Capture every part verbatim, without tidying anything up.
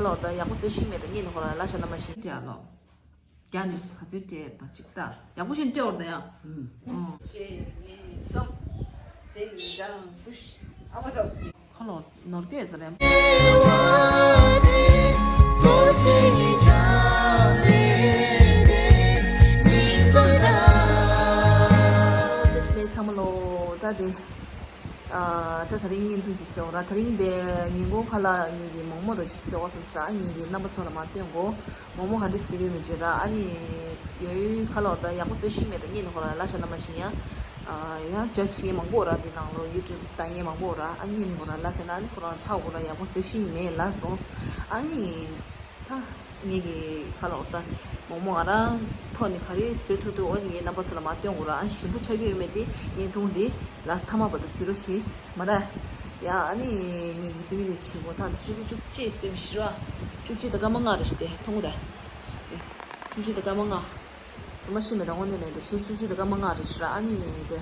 ཁ་ལོར་ད་ཡག་པོ་བཟོས་ཤེས་མེད་ད་ངས་ནི་ཁོ་རང་ལ་ཤ་ན་མ་ཤེས་ཏེ་ཨ་ལོ། རྒྱ་ནི་ག་ཚོད་སྤྲད་ད་ཅིག་ད་ཡག་པོ་ཞིག་སྤྲད་འོར་ད་ཡ། ཨུམ། གཅིག་གཉིས་གསུམ། གཅིག་གཉིས་གསུམ། ཨ་མ་ཐོབ་སི། ཁ་ལོ་ནོར་སྐད་ཟེར་རེམ། བཀྲ་ཤིས་བདེ་ལེགས་ཚང་མ་ལོ། ད་དེ། ཨ། ད་དེ་རིང་བརྙན་ཐུང་ཅིག་བཟོས་འོ་ར། དེ་རིང་དེ་ཉིན་གུང་ཁ་ལག་ངེད་ཀྱི་མོག་མོག་རོ་ཅིག་བཟོས་འོ་བསམ་ས། ངེད་ཀྱི་རྣམ་པ་ཚོ་ལ་མ་སྟོན་གོ། མོག་མོག་ག་འདྲ་བཟོས་པའི་མི་བརྗོད་ར། ཨ་ནི་ཡོད་ཁ་ལོ་ད་ཡག་པོ་བཟོས་ཤེས་མེད་ད་ངེད་ནི་ཁོ་ར་ལ་ཤ་ན་མ་ཤེས་ཡ། ཨ། ཡང་བྱ་བྱེད་མང་པོ་ར། དེ་ནང་ལོ་ཡུ་ཊུབ་ལྟ་མཁན་མང་པོ་ར། ཨ་ངེད་ནི་ཁོ་ར་ལ་ཤ་ན་ཨ་ནི་ཁོ་རང་ཚ་བོ་ར་ཡག་པོ་བཟོས་ཤེས་མེད་ལ་སོང་། ཨ་ནི། ད་ངེད་ཀྱི་ཁ་ལོ་ད་མོག་མོག་ང་རང་ཐོག་ནས་ག་རེ་བཟོས་ཐུབ་ཐུབ་འོ་ངའི་རྣམ་པ་ཚོ་ལ་མ་སྟོན་དགོས་ར། ཨ་ཞིམ་པོ་ཆགས་ཀྱི་ཡོད་མེད་དེ་ངའི་མཐོང་དེ་ལ་ཐ་མ་བར་དུ་གཟིགས་རོགས་ཞེས་མ་ར། ཡ་ཨ་ནི་ངེད་ཀྱི་དུས་ནས་ཆེ་གོ་ད་ཆུ་ཚོད་བཅུ་གཅིག་ཟིན་ཤི་ར། བཅུ་གཅིག་དང་སྐར་མ་ལྔ་རེ་ཞིག་དེ་མཐོང་གོ་ད། བཅུ་གཅིག་དང་སྐར་མ་ལྔ། ཚང་མ་ཤི་མེད་ད་འོ་ནས་ནས་དེ་ཆུ་ཚོད་བཅུ་གཅིག་དང་སྐར་མ་ལྔ་རེ་ཞིག་ར། ཨ་ནི་དེ།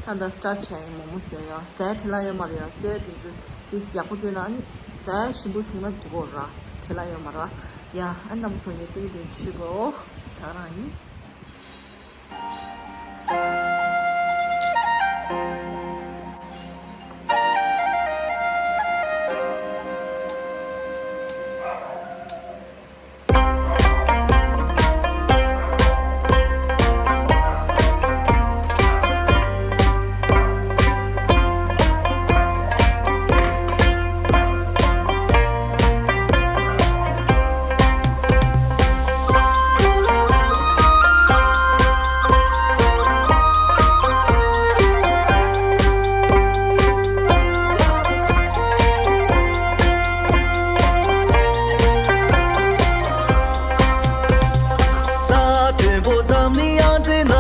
ད་ལྟ་སི་ཊར་ཊི་བྱས་ཡིན། མོག་མོག་བཟོས་ཡོད། ཟས་བྲེལ་ལ་ཡོད་མ་རེད་ཡ། བཙོས་དེ་ཚོ་དེ་ཡག་པོ་བཙོས་ན་ཨ་ནི་ཟས་ཞིམ་པོ་བྱུང་ན་འགྲིག་གོ་ར། བྲེལ་ལ་ཡོད་མ་རེད་ཡ། ཨ་རྣམ་པ་ཚོ་ངས་སྟོན་གྱི་དེ་ཤི་གོ་ད་རང་ཡིན། ས་མཐོན་པོ་ཙམ་ནི་ཡང་རྩེ་ན།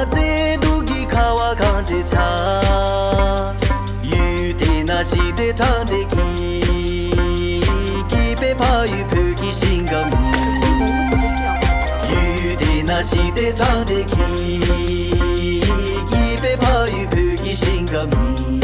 རྩེ་དུག་གི་ཁ་བ་གང་ཅི་ཆ། ཡུལ་དེ་ན་ཞི་བདེ་དྲང་བདེན་གྱི། སྐྱིད་པའི་ཕ་ཡུལ་བོད་ཀྱི་ཞིང་ཁམས་ཡིན། ཡུལ་དེ་ན་ཞི་བདེ་དྲང་བདེན་གྱི། སྐྱིད་པའི་ཕ་ཡུལ་བོད་ཀྱི་ཞིང་ཁམས་ཡིན།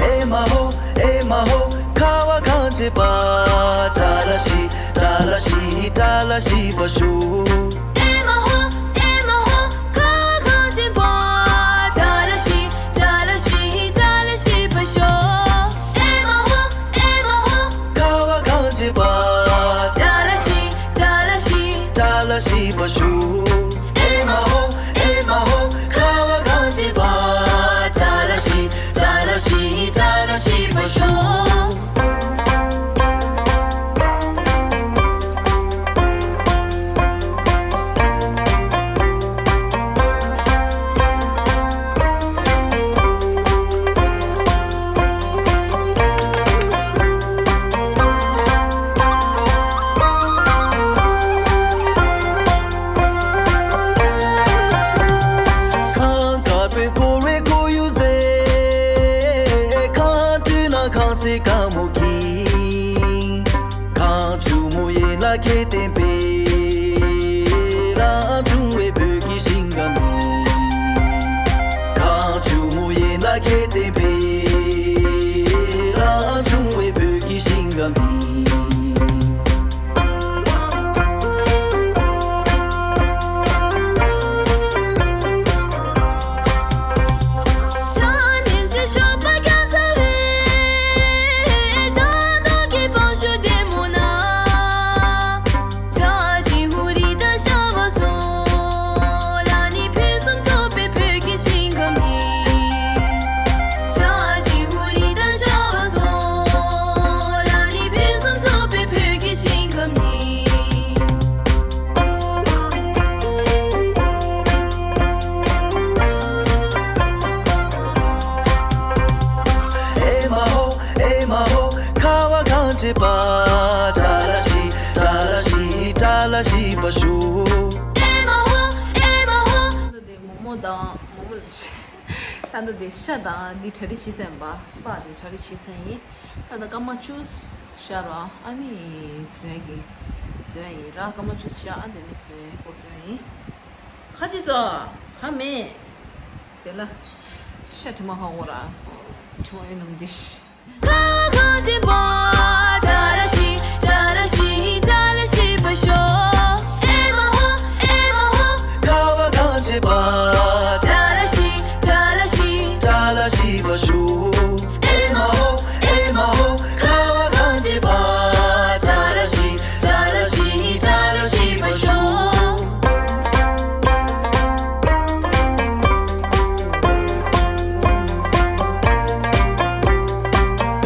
ཨེ་མ་ཧོ། ཨེ་མ་ཧོ། ཁ་བ་གངས་ཅན་པ། བཀྲ་ལ་ཤིས། བཀྲ་ལ་ཤིས། བཀྲ་ལ་ཤིས་པ་ཤོག་ཨེ་མ་ཧོ། ཨེ་མ་ཧོ། ཁ་བ་གངས་ཅན་པ། བཀྲ་ལ་ཤིས། བཀྲ་ལ་ཤིས། བཀྲ་ལ་ཤིས་པ་ཤོག་ཨེ་མ་ཧོ། ཨེ་མ་ཧོ། ཁ་བ་གངས་ཅན་པ། བཀྲ་ལ་ཤིས། བཀྲ་ལ་ཤིས། བཀྲ་ལ་ཤིས་པ་ཤོག་ཨེ་མ་ཧོ། ཨེ་མ་ཧོ། ཁ་བ་གངས་ཅན་པ། བཀྲ་ལ་ཤིས། བཀྲ་ལ་ཤིས། བཀྲ་ལ་ཤིས་པ་ཤོག་ལ་ཤིས་པ་ཞུ། ཨེ་མ་ཧོ། ཨེ་མ་ཧོ། ད་ལྟ་དེ་མོག་མོག་དང་མོག་མོག་ལ་ཤ། ད་ལྟ་དེ་ཤ་དང་འདི་གྲ་སྒྲིག་བྱེད་ས་ཡིན་པ། སྤགས་དེ་གྲ་སྒྲིག་བྱེད་ས་ཡིན། ད་ལྟ་སྐར་མ་བཅུ་བཞག་རོགས། ཨ་ནི་བཟོས་ཀྱི་བཟོས་ཡིན་ར། སྐར་མ་བཅུ་བཞག་ཨ་ནི་བཟོས་འགོ་བཟོས་ཡིན། ཁ་ཅིག་ཟ། ཁ་མེད། དེ་ལ་ཤ་དྲི་མ་ཧ་གོ་ར། དྲི་མ་ཡོད་ནམ་འདི། ཁ་བ་གངས་ཅན་པ། བཀྲ་ཤིས་བཀྲ་ཤིས་བཀྲ་ཤིས་པ་ཤོག་ཨེ་མ་ཧོ། ཨེ་མ་ཧོ། ཁ་བ་གངས་ཅན་པ། བཀྲ་ཤིས་བཀྲ་ཤིས་བཀྲ་ཤིས་པ་ཤོག་ཨེ་མ་ཧོ། ཨེ་མ་ཧོ། ཁ་བ་གངས་ཅན་པ། བཀྲ་ཤིས་བཀྲ་ཤིས་བཀྲ་ཤིས་པ་ཤོག་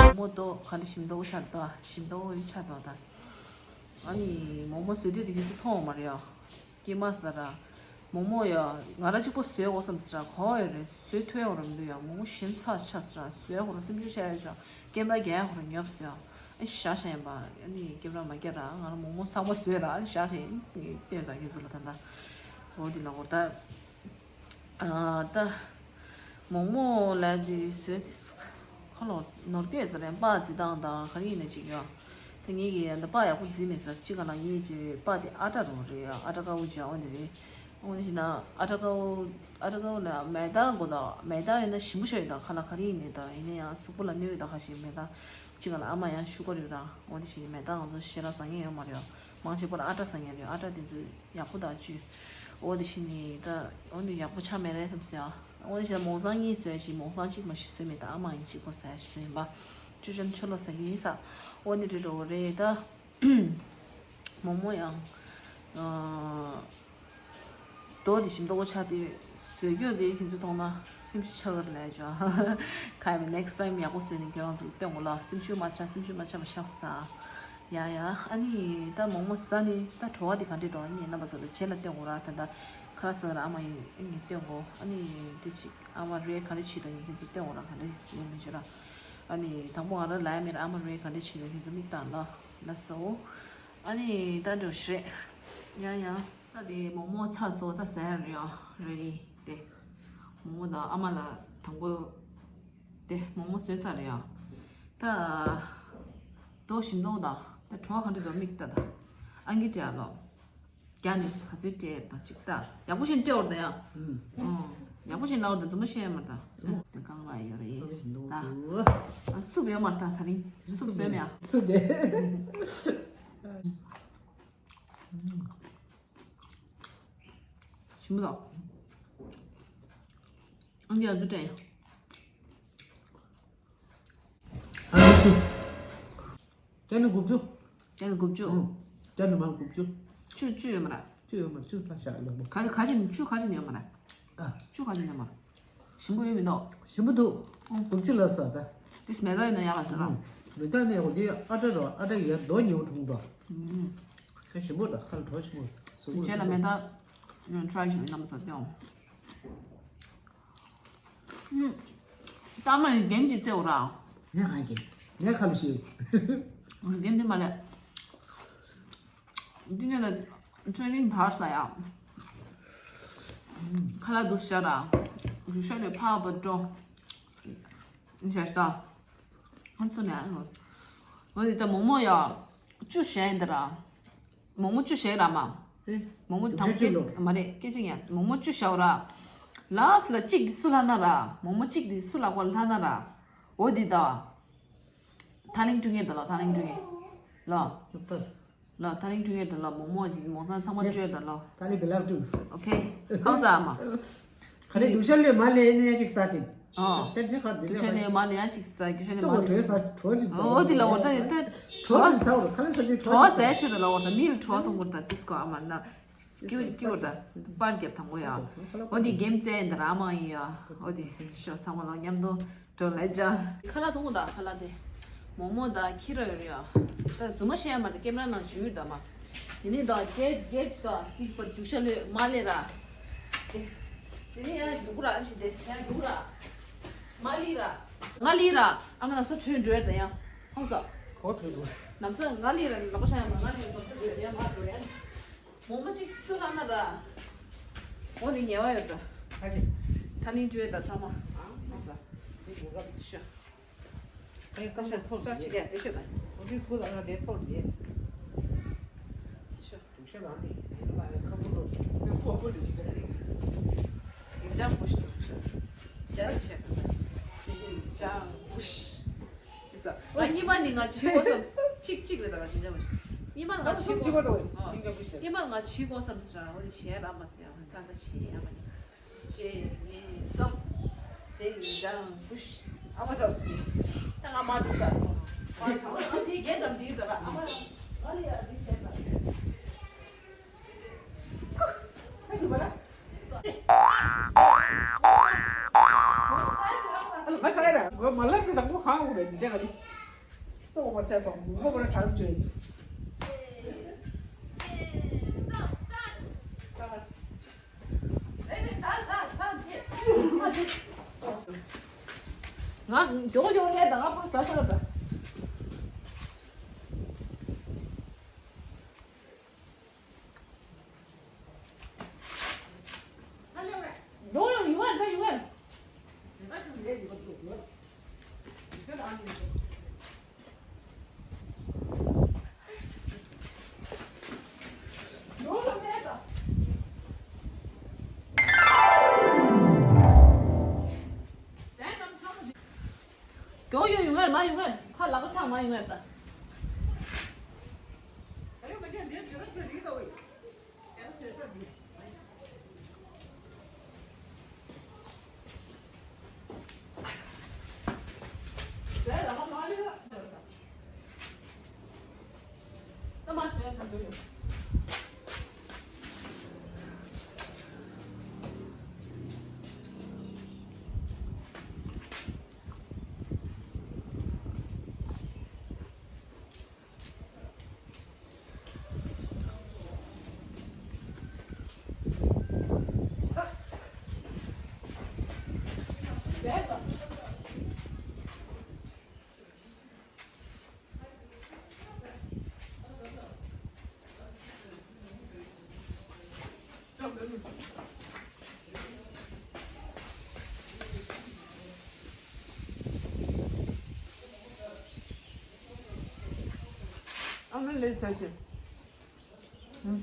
མོག་མོག་ཏོ་ག་འདྲ་ཞིམ་མདོག་ཆགས་འདུག་ཞིམ་མདོག་ཆགས་འདུག་ད། ཨ་ནི་མོག་མོག་བཟོས་དུས་དེ་ཁྱེད་ཚོ་མཐོང་བ་མ་རེད་ཡ། སྐྱེས་མ་ཟ་ར། མོག་མོག་ཡ། ང་རང་གཅིག་པོ་བཟོས་འོ་བསམ་ཟ་ར་གོ་ཡོད་རེད། བཟོས་ཐུབ་ཡོད་རེད་འདུག་ཡ། མོག་མོག་ཞིམ་ཚ་ཆ་ཟ་ར། བཟོས་འོ་ར་སེམས་ཤུགས་ཆག་ཡ་ཆོག་ཀེམ་ར་རྒྱག་ཡ་ཧོ་ར་ཉོབ་ཟེར་ཡ། ཨ་བཞག་བཞག་ཡིན་པ། ཨ་ནི་ཀེམ་ར་མ་རྒྱག་ར། ང་རང་མོག་མོག་ཚང་མ་བཟོས་ར། ཨ་བཞག་བཞག་ཡིན། བལྟས་ས་ཁྱེད་ཚོ་ལ་ད་ལྟ། འོ་དེ་ལ་འོ་ད། ཨ་ད། མོག་མོག་ལ་ཅིག་བཟོས་ཏེ། ཁ་ལོ་ནོར་སྐད་ཟེར་རན་པ་རྫི་སྟངས་དང་ག་རེ་ཡིན་ན་ཅིག་ཡོད། དེ་ངེད་ཀྱིས་འདི་པ་ཡག་པོ་རྫི་མེད་ཟེར་ཅིག་ག་ལ་ངེད་ཀྱི་པ་དེ་ཨ་ཏྲ་རོ་རེད། ཨ་ཏྲ་དཀར་པོ་ཅིག་འོ་འདི་རེད། འོ་འདི་ཞིག་ན་ཨ་ཏྲ་དཀར་པོ། ཨ་ཏྲ་དཀར་པོ་ལ་མེ་ཏག་དགོས་དང་མེ་ཏག་ཡིན་ན་ཞིམ་པོ་ཤོད་ཡོད་དང་ཁ་ལ་ག་རེ་ཡིན་ནས་དང་ཡིན་ན་ཡང་གཟུགས་པོ་ལ་གནོད་ཡོད་དང་ཁ་ཞིག་མེ་ཏག་ཅིག་ག་ལ་ཨ་མ་ཡང་ཤུ་གར་ཡོད་ར། འོ་འདི་ཞིག་མེ་ཏག་ང་ཚོ་ཞེ་དྲག་ཟ་མཁན་ཡོད་མ་རེད། མང་ཆེ་བ་ལ་ཨ་ཏྲ་ཟ་མཁན་རེད། ཨ་ཏྲ་དེ་ཚོ་ཡག་པོ་དང་བཅུད། འོ་དེ་བཞིན་ནི་ད་འོ་ནི་ཡག་པོ་ཆགས་མེད་རེད་བསམ་སོང་ཨ། འོ་ནི་བཞིན་མོང་སང་གཉིས་བཟོས་ཤིང་མོང་སང་གཅིག་མ་ཞིག་བཟོས་མེད། ད་ཨ་མ་ཡིན་གཅིག་པོ་ཟ་ཡ་ཞིག་བཟོས་ཡིན་པ། ཆུ་ཆེན་ཆུ་ལོ་ཟ་གི་ཡིན་ས། འོ་ནི་རེད་འགྲོ་རེད་ད། མོག་མོག་ཡང་། ཨ། རྡོ་དེ་ཞིམ་མདོག་པོ་ཆགས་ཏེ། བཟོས་རྒྱུ་དེ་ཁྱེད་ཚོ་མཐོང་ན་སེམས་ཤུགས་ཆག་གི་རེད་ལས་ཅོ། ཁ་ཡ་next time ཡག་པོ་བཟོས་ནས་ཁྱེད་རང་ཚོ་ལ་སྟོན་དགོས་ལ། སེམས་ཤུགས་མ་ཆག་སེམས་ཤུགས་མ་ཆག་པ་ཤག་ས། ཡ་ཡ། ཨ་ནི་ད་མོག་མོག་ཟ་ནི་ད་བྲོ་བ་དེ་ག་འདྲས་འདུག་ཨ་ནི་རྣམ་པ་ཚོ་ལ་རྗེས་ལ་སྟོན་དགོས་ར། ད་ད་ཁ་ཟ་ར་ཨ་མ་ཡིན་ཨ་ནི་སྟོན་དགོས། ཨ་ནི་དེ་ཅིག་ཨ་མ་རེ་ག་རེ་བྱེད་དང་ཡིན་ཁྱེད་ཚོ་སྟོན་དགོས་ར། ག་འདྲས་ཡིན་མིན་ཅི་ར། ཨ་ནི་དང་པོ་ང་རང་ལ་ཡ་མེད་ར། ཨ་མ་རེ་ག་འདྲས་བྱེད་དང་ཁྱེད་ཚོ་མིག་ལྟ་ལ་ལ་སོ། ཨ་ནི་ད་འགྲོ་ཤི་རེད། ཡ་ཡ། ད་དེ་མོག་མོག་ཚར་སོང་། ད་ཟ་ཡ་རེད་ཡ། རེ་རེ་དེ། མོག་མོག་དང་ཨ་མ་ལ་དང་པོ། དེ་མོག་མོག་བཟོས་ཚར་རེད་ཡ། ད། རྡོ་ཞིམ་མདོག་དང་ད་བྲོ་བ་ག་འདྲ་འདུག་མིག་ལྟ་ད། ཨང་ཀི་སྤྲད་ལོ། རྒྱ་ནི་ག་ཚོད་སྤྲད་དང་གཅིག་ལྟ། ཡག་པོ་ཞིག་སྤྲད་འོར་ད་ཡ། ཨང་། ཡག་པོ་ཞིག་ལབ་འོར་ད་རྫུན་མ་བཤད་ཡ་མ་རེད་ད། རྫུན་མ་དེ་གང་ལ་ཡོད་རེད་ད། ཨ་སུབ་ཡོད་མ་རེད་ད། ད་རིང་སུབ་བཟོས་མེད་ཡ། སུབ་དེ། ཞིམ་པོ་འདུག་ཨང་ཀི་ཡ་ཟུར་སྤྲད་ཡ། ཨ་ནི་བཅུ། ཀྱ་ནི་དགུ་བཅུ། ཀྱ་ནི་དགུ་བཅུ། ཨང་། ཀྱ་ནི་མ་དགུ་བཅུ། བཅུ་བཅུ་ཡོད་མ་རེད། བཅུ་ཡོད་མ་རེད། བཅུ་ཕར་བཞག་ལ་མོ། ག་ག་ཅི་བཅུ་ག་ཅི་ནི་ཡོད་མ་རེད། ཨ། བཅུ་ག་ཅི་ནི་ཡོད་མ་རེད། ཞིམ་པོ་ཡོད་མི་འདུག་ཞིམ་པོ་འདུག་ཨང་། དགུ་བཅུ་ལ་ཟ་ད། དེ་མེ་ཏོག་ཡིན་ན་ཡག་ལ་ཟ་ར། ཨང་། མེ་ཏོག་ནས་འོ་དེ་ཨ་ཏྲ་རོ་ཨ་ཏྲ་ཡ་རྡོ་ཉེ་བོ་མཐོང་འདུག་ཨང་། ཁ་ཞིམ་པོ་ད་ཁ་ལ་གྲོ་ཞིམ་པོ། ཟུག་རྗེས་ལ་མེ་ཏོག་ཡང་try ཞུ་ཡིན་ནམ་ཟ་སྟེ་འོང་། ཨུམ། ད་མ་ཡིན་རྒན་གྱིས་བཙལ་འོ་ར། ངས་གང་གི། ངས་ཁ་ལ་ཞིག་རྒན་དེ་མ་ལས། འདི་ནས་ལ་training དར་ས་ཡ། ཁ་ལག་འདུག་ཤ་ར། རུ་ཤ་ནས་ཕ་བ་འགྲོ། ཤ་ཤ་ད། ཁོང་ཚོ་ནས་ཨ་ནོ། འོ་དེ་ད་མོག་མོག་ཡ། བཅུ་བཞག་ཡིན་ད་ར། མོག་མོག་བཅུ་བཞག་ར་མ། ཨེ། མོག་མོག་དང་བཅུ་ལོ། མ་རེད་སྐད་ཅིག་ཡ། མོག་མོག་བཅུ་བཞག་ར། ལ་སི་ལ་གཅིག་དེ་སུ་ལྷག་ན་ར། མོག་མོག་གཅིག་དེ་སུ་ལྷག་པ་ལྷག་ན་ར། འོ་དེ་ད། ཐ་ལིང་བཀྲུ་མཁན་དང་ལོ། ཐ་ལིང་བཀྲུ་མཁན། ལོ། ལོ། ཐ་ལིང་བཀྲུ་མཁན་དང་ལོ། མོག་མོག་ཅིག་མོག་སང་ཚང་མ་བཀྲུས་དང་ལོ། ཐ་ལིང་བེ་ལབ་བཀྲུས། ཨོ་ཁེ། ཧའོ་ས་ཨ་མ། ཁ་ལས་དུག་ཤ་ལས་མ་ལས་ནས་ཅིག་ས་ཅིག་ཨོ། དེ་ནས་ཁར་དུག་ཤ་ལས་མ་ལས་ཡ་ཅིག་ས། དུག་ཤ་ལས་མ་ལས་ཅིག་ས། དུག་ཤ་ལས་མ་ལས་ཡ་ཅིག་ས། ཨོ་དེ་ལ་འོ་ད་ད་གྲོ་ཞིག་ས་འོ། ཁ་ལས་ས་ཅིག་གྲོ་ཟས་ཆོད་དང་ལོ། འོ་ད་མི་ལ་གྲོ་གཏོང་དགོས་ད། ཏིས་ཀོ་ཨ་མ་ན། ཀྱི་ཀྱི་བར་ད་པར་རྒྱབ་དང་པོ་ཡ། འོ་དེ་གེམ་རྩེ་འདི་ར་མ་ཡིན་ཡ། འོ་དེ་ཤོ་ཚང་མ་ལོ་མཉམ་དུ་འགྲོ་ལེ་ཇ། ཁ་ལག་འཐུང་དང་ཁ་ལག་དེ། མོག་མོག་དང་ཁི་ར་ཡོད་རེད་ཡ། ད་རྫུན་མ་བཤད་ཡ་མ་རེད། ཀེམ་ར་ནང་འཇུས་ཡོད་ད་མ། དེ་ནས་དང་རྒྱས་རྒྱས་ཅི་དང་ཏིག་པ་དུག་ཤ་ལས་མ་ལས་ར། དེ་ནས་ཡ་རྒྱུག་ར་ཨ་ཞིག་དེ་ཡ་རྒྱུག་ར། མ་ལི་ར། ང་ལི་ར། ཨ་མ་ལམ་སང་བྲོས་འགྲོ་ཡ་ད་ཡ། ཧོང་ས། གོ་བྲོས་འགྲོ། ལམ་སང་ང་ལི་ར་ལོག་ཤ་ཡ་མ་ང་ལི་ར་ལོག་འགྲོ་ཡ་མ་འགྲོ་ཡ། ངོ་མ་ཅིག་སུ་ལ་ན་ད། འོ་ནི་ཉེ་བ་ཡོད་ད། ཁ་ཅིག་ད་ནི་འགྲོས་ད་ཚང་མ། ཨ་ས། ཤོ། ཨེ་ཀ་ཤ་ཐོར་ས་ཅི་རེད། ཨེ་ཤོ་ད། འོ་དེ་སྐུ་ལ་ང་དེ་ཐོར་རེད། ཤོ། དུ་ཤ་ལ་ནི་ཁ་པོ་ལོ། ཁ་པོ་ལོ་ཅི་ག་ཟིག་ཡིན་ཅང་བུ་ཤ་དུ་ཤ། ཅ་ཤ་ཤ། ཅང་བུ་ཤ། ང་གཉིས་པ་ནི་ང་བྱིས་པ་བསམ། གཅིག་གཅིག་རེད་ད། ང་ཅིན་ཅང་མ་ཤེས། གཉིས་པ་ང་བྱིས་པ་བསམ། གཉིས་པ་ང་བྱིས་པ་བསམ་ཟེར། འོ་དེ་བྱས་ར་མ་ཟེར། ད་ད་བྱས་ཡ་མ་ཡིན། གཅིག་གཉིས་གསུམ། གཅིག་གཉིས་ཅང་བུ་ཤ། ཨ་མ་ཐབས་ཟེར། ད་ང་མ་འདུག་ད། མ་ཐབས་ཨ་དེ་རྒྱན་འགྲམ་དེ་ད། ཨ་མ་ང་ལ་ཡ་དེ་བྱས་ད། ཨ་དུ་བ་ལ། ང་ས་ཡ་ར་ང་མ་ལབ་ཀྱི་དང་པོ་གང་འོང་རེད། འདི་འདྲ་ག་དུས་ཏོག་མ་ཟད་པ་མུ་གོ་བ་ལ་གྲགས་བཅོས། ང་མགྱོགས་མགྱོགས་ལས་དང་ང་ཕར་ཟ་ས་ལ་ད། ཡོང་ཡོང་ཡོང་ཡ་ད་ཡོང་ཡ། ཡོང་ཡོང་ཡོང་ཡ་མ་ཡོང་ཡ། ཕར་ལག་པ་འཆང་མ་ཡོང་ཡ་ད། ཨ་མ་ལས་ཚ་ཞིག་ཨ།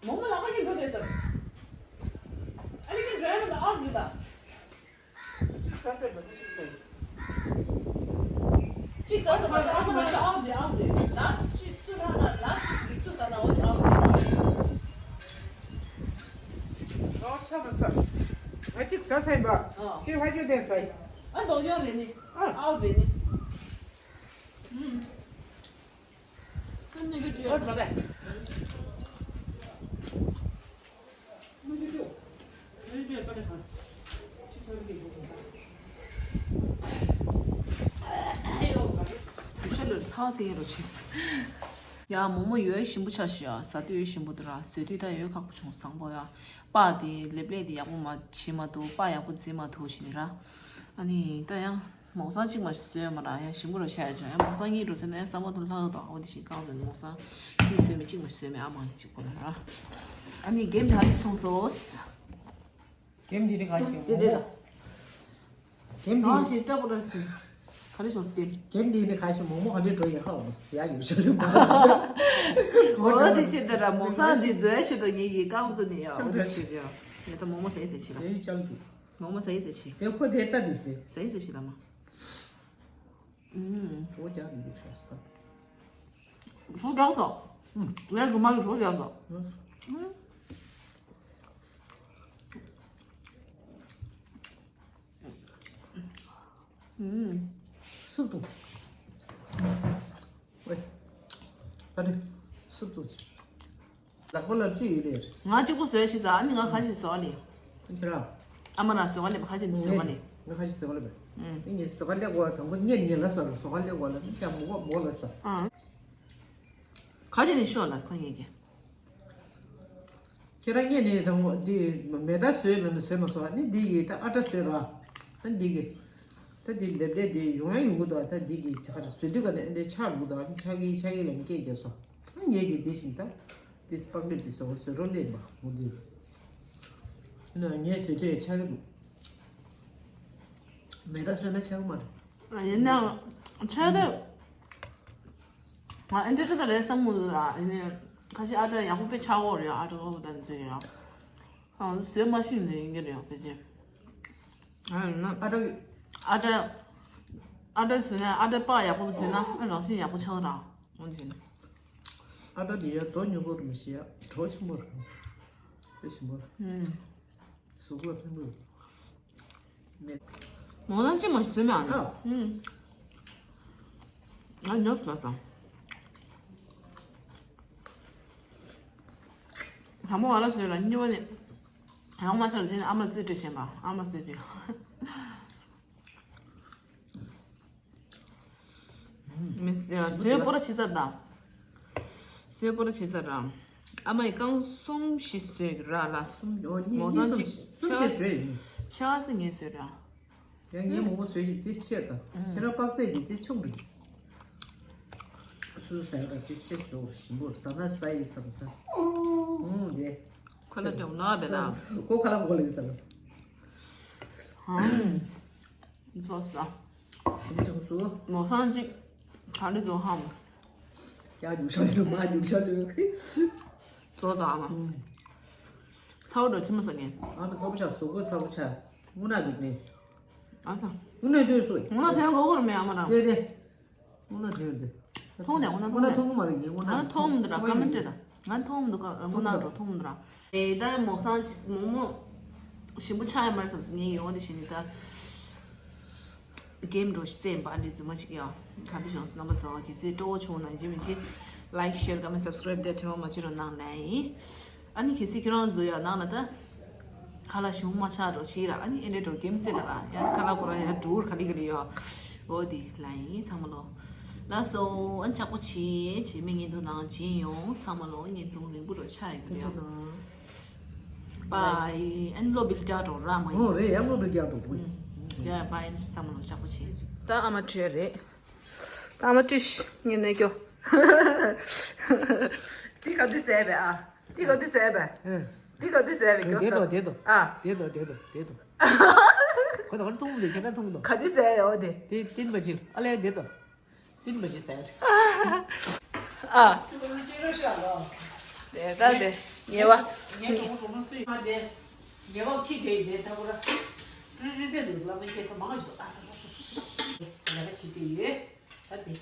མོ་མོ་ལག་པ་ཉིད་འགྲོ་དེ་ལྟར། ཨ་ནི་ཀྱི་འགྲོ་ཡ་ལ་ཨ་འདི་ད། གཅིག་ས་ཚད་པ་གཅིག་ས་ཚད། གཅིག་ས་ཚད་པ་ཨ་མ་ལ་ཨ་འདི་ཨ་འདི། ལ་གཅིག་སུ་ལ་ན་ལ་གཅིག་གི་སུ་ས་ན་འོ་འདི་ཨ་འདི། ཨ་ཆ་མ་ས། ཨ་གཅིག་ས་ཚད་པ། ཨ། གཅིག་ཧ་ཅོ་དེ་ས། ཨ་འདོག་ཡོང་རེད་ནི། ཨ། ཨ་རེད་ནི། ཨུམ། ཡ་མོག་མོག་ཡོད་ཞིམ་པོ་ཆགས་ཤག་ཟ་དུས་ཡོད་ཞིམ་པོ་འདུག་ར། ཟོས་དུས་ད་ཡོད་ཁག་པོ་བྱུང་། བཟང་པོ་ཡ། པགས་དེ་ལེབ་ལེབ་དེ་ཡག་པོ་མ་བྱེད་མ་འདུག་པགས་ཡག་པོ་བརྫིས་མ་འདུག་ཞེས་ནི་ར། ཨ་ནི་ད་ཡང་མོག་སང་གཅིག་མ་ཞིག་བཟོས་མ་ར། ཡང་ཞིམ་པོ་ར་ཆགས་ཡ་བྱུང་། ཡང་མོག་སང་གཉིས་འགྲོ་ཟེར་ན་ཡང་ས་མ་དུ་ལྷག་དང་འོ་དེ་ཞིག་བཀང་ཟེར་ནས་མོག་སང་གཉིས་བཟོས་མེད་གཅིག་མ་ཞིག་བཟོས་མེད། ཨ་མ་གཅིག་ཁོ་ན་ར། ཨ་ནི་གེམ་ད་རེ་ཆུང་སོ། གེམ་འདི་རེ་ག་ཞིག་དེ་རེད་ད། གེམ་འདི་གང་ཞིག་ལྟ་བུ་ར་ཞིག་ག་རེ་བྱུང་སྐྱེ། རྒན་འདི་ནི་ག་ཞིག་མོག་མོག་ག་འདྲ་འགྲོ་ཡིན་ཧ་འོང་ཡ་ཡོད་ཤ་ལུ་མ་འོ་དེ་ཆེད་དུ་ར་མོག་སང་འདི་མཛོད་ཆེད་དུ་ངེད་ཀྱི་རྐང་བཙུགས་ནས་ཡ་འོ་དེ་ཆེད་དུ་ཡ་ངེད་ད་མོག་མོག་ཟ་ཡི་ཟེར་ཆེད་ལ། དེ་ཡི་ཅང་དུ། མོག་མོག་ཟ་ཡི་ཟེར་ཆེད། དེ་ཁོ་དེ་ལྟ་དེ་ཟེར། ཟ་ཡི་ཟེར་ཆེད་ལ་མ། ཨུམ། གྲོགས་རྒྱག་མི་འདུག་ཤ་སྟག། ཧྲུག་རྒྱག་སོ། ཨུམ། ངས་རུ་མ་གི་གྲོགས་རྒྱག་སོ། ཨུམ། ཨུམ། སུབ་འདུག་ཝེ། ཨ་རེ། སུབ་འདུག་ལག་པ་ལ་ཅི་ཡོད་རེད། ང་གཅིག་པོ་བཟོས་ཤི་ས་ཨ་ནི་ང་ཁ་ཤས་བཟོ་ལེ། ཁྱེད་རང་། ཨ་མ་རང་བཟོ་ག་ལེ་ཁ་ཤས་ནི་བཟོ་ག་ལེ། ང་ཁ་ཤས་བཟོ་ག་ལེ་བས། ཨུམ། ངས་བཟོ་ག་ལེ་གོ་དང་པོ་ངས་ངས་ལ་བཟོ་བཟོ་ག་ལེ་གོ་ལ་ནི་ཀྱང་མོ་གོ་མོ་ལ་བཟོ། ཨང་། ཁ་ཤས་ནི་ཤོག་ལ་སང་ངས་ཀྱི། ཁྱེད་རང་ངས་ནི་དང་པོ་འདི་མེ་ཏར་བཟོས་ལ་ནི་བཟོས་མ་བཟོ་ཨ་ནི་འདི་ཡི་ད་ཨ་ཏྲ་བཟོས་ར། ཨ་འདི་གི། ད་འདི་ལེབ་ལེབ་འདི་ཡོང་ཡ་ཡོང་གི་འདུག་ད་འདི་གི་ཁ་ར་བཟོས་དུས་ག་ནས་ཨ་འདི་ཆག་འདུག་ད་ཨ་ནི་ཆག་གི་ཆག་གི་ལ་ནི་སྐད་རྒྱག་སོ། ཨ་ངས་ཀྱི་འདི་བཞིན་ད། འདི་སྤག་ལེབ་འདི་བཟོ་བཟོས་རོ་ལེབ་མ་འོ་འདི། ན་ངས་བཟོས་དུས་ཆག་གི་འདུག་མེ་ཏར་བཟོས་ན་ཆག་གི་མ་རེད། ཡིན་ནའང་ཆག་དུས། ང་ཨེ་འདྲ་ཅི་ད་རེད་བསམ་མོ་ལ་ཨེ་ནས་ཁ་ཤས་ཨ་ཏྲ་ཡག་པོ་དཔེ་ཆགས་འོ་རེད་ཨ་ཏྲ་ལོ་ད་ཚོད་ཡང་ཨ་བཟོས་མ་ཤེས་ནས་ཡིན་གྱི་རེད་ཡང་ཕལ་ཆེར་ཨ་ཡིན་ན་ཨ་ཏྲ་ཨ་ཏྲ་ཨ་ཏྲ་བཟོས་ན་ཨ་ཏྲ་པགས་ཡག་པོ་བཟོས་ན་ཨ་རང་བཞིན་ཡག་པོ་ཆགས་རང་འོན་ཏེ་ཨ་ཏྲ་དེ་ཡ་རྡོ་ཉུང་པོ་རུ་མི་ཤེས་ཡ་གྲོ་ཆུང་པོ་རུ་དཔེ་ཞིམ་པོ་རུ་ཨུམ་གཟུགས་པོ་ལྷུན་པོ་རུ། མོ་ན་ཅི་མ་ཟོས་མེད་ཨ་ནི། ཨ། ཨུམ། ང་ཉོབ་ལ་སང་། དང་པོ་ང་ལ་ཟོས་ལ་གཉིས་པ་ནི། ཡང་མ་ཚར་ལ་ཟེར་ནས་ཨ་མ་རྩིས་སྤྲད་བྱས་པ་ཨ་མ་ཟོས་ཏེ། མི་ཟོས་པོ་ར་ཕྱི་ཚར་དང་། ཟོས་པོ་ར་ཕྱི་ཚར་དང་། ཨ་མ་ཡི་རྐང་གསུམ་བཞི་ཟོས་ར་ལ་གསུམ། ཡོ་གཉིས་མོ་སང་གཉིས་གསུམ་གཅིག་གསུམ་བཞི་ཟོས་ཡིན། ཆ་ཚང་ངས་ཟོས་ར། ཡང་ངའི་མོ་མོ་ཟོས་ཀྱི་དེ་ཆེ་ད། ཁྱེད་རང་དཔག་ཚད་ཀྱི་དེ་ཆུང་རེད། སུ་ཟ་ཡ་ད་དེ་ཆེ་ཟོ་ཞིམ་པོ་ཟ་ན་ཟ་ཡི་བསམ་ས། ཨུང་དེ། ཁ་ལ་དྲང་ལ་བེ་ལ། ཀོ་ཁ་ལ་མགོ་ལ་ཡོད་ས་ལ། ཨང་། ཚོགས་ལ། ཞིམ་ཆུང་སུ། མོ་སང་གཅིག་ག་འདྲ་བཟོ་ཧམ། ཡ་རྒྱུག་ཤ་ལུ་མ་རྒྱུག་ཤ་ལུ། ཚོགས་ལ་ཨ་མ། ཚ་བོ་འགྲོ་ཕྱི་མ་ཟ་ངེ། ཨ་མ་ཚ་བོ་ཆ་སོ་གོ་ཚ་བོ་ཆ། དངོས་གནས་འདུག་ནས། ཨ་ཚ། དངོས་གནས་འདུག་སོ། དངོས་གནས་ཐོན་གོ་གོ་ར་མེད་ཨ་མ་རང་། དེ་དེ། དངོས་གནས་དེ་འདི། མཐོང་ནས་དངོས་གནས་མཐོང་ནས། མཐོང་གི་མ་རེད་ངས་དངོས་གནས། ང་མཐོང་མི་འདུག་ར་ཀ་མེན་ཊི་དང་། ང་མཐོང་མི་འདུག་ཀ་དངོས་གནས་འགྲོ་མཐོང་མི་འདུག་ར། ཨེ་ད་མོ་སང་མོ་མོ་ཞིམ་པོ་ཆགས་ཡོད་མ་རེད་བསམ་སོང་ངས་ཡོང་དེ་བྱས་ནས་ད། གེམ་འགྲོ་ཞིག་རྩེད་པ་འདི་རྫུན་མ་ཅིག་ཡ། ག་འདྲ་བྱུང་སོང་རྣམ་པ་ཚོ་གལ་སྲིད་སྤྲོ་བོ་བྱུང་ན་ཡིན་གཅིག་མིན་གཅིག་ལའིཀ་ཤེར་ཀ་མེན་སབ་སི་ཀ་རེབ་དེ་ཐེངས་མ་མ་བརྗེད་རོགས་གནང་ལེ། ཨ་ནི་གལ་སྲིད་ཁྱེད་རང་ཚོ་ཡང་ནང་ལ་ད། ཁ་ལག་ཞིམ་པོ་མ་ཆགས་འགྲོ་ཕྱིར་ཨ་ནི་ཨེ་འདྲས་འགྲོ་གེམ་རྩེ་ལ་ར་ཡང་ཁ་ལག་པོ་ར་ཡང་འགྲོ་ག་ལི་ག་ལི་ཡོད། འོ་དེ་ལ་ཡིན་ཚང་མ་ལོ། ལགས་སོ་ཨ་ནི་ཅག་པོ་བྱེད་བྱེད་མི་ངན་དུ་ནང་སྦྱིན་ཡོང་ཚང་མ་ལོ་བརྙན་ཐུང་རིང་པོ་འགྲོ་ཆགས་ཡོད་ཀྱི་རེད། པའི་ཨ་ནི་ལོ་བིལ་ཀྱག་འགྲོ་ར་མ་ཡིན། འོ་རེད་ཡང་ལོ་བིལ་ཀྱག་འགྲོ་དགོས། ཡ་པའི་ཨ་ནི་ཚང་མ་ལོ་ཅག་པོ་བྱེད། ད་ཨ་མ་བྲོས་རེད། ད་ཨ་མ་བྲོས་ངས་ནས་སྐྱོ། དེ་ག་དུས་ཟས་པས་ཨ། འདི་ག་འདི་ཟས་པས། ཨེ། འདི་ག་འདི་ཟས་པས་ཨེ། སྐྱོ་བདེ་ས། དོ་བདེ་དོ། ཨ། བདེ་དོ་བདེ་དོ་བདེ་དོ། ཁོ་ད་ག་འཐུང་མི་འདུག་ཁྱེད་རང་འཐུང་དོ། ག་འདི་ཟས་ཡོད་དེ། དེ་ཏིན་པ་ཅིལ་ཨ་ལས་བདེ་དོ། ཏིན་པ་ཅིལ་ཟས། ཨ། དེ་ད་དེ་ཉེ་བ། ངས་གྲོགས་པོ་གྲོགས་མོ་སུ་ཡིན་ན་དེ། ཉེ་བ་ཁྱི་དེ་ཡིན་དེ་ད་གོ་ར། རི་རི་ཚེ་འདུག་ལ་མི་སྐྱེ་ས་མང་ཞིག་ཨ་ས་ས་ས་ས་ས། ལས་ཀ་བྱེད་དེ་ཡོད། ད་དེ།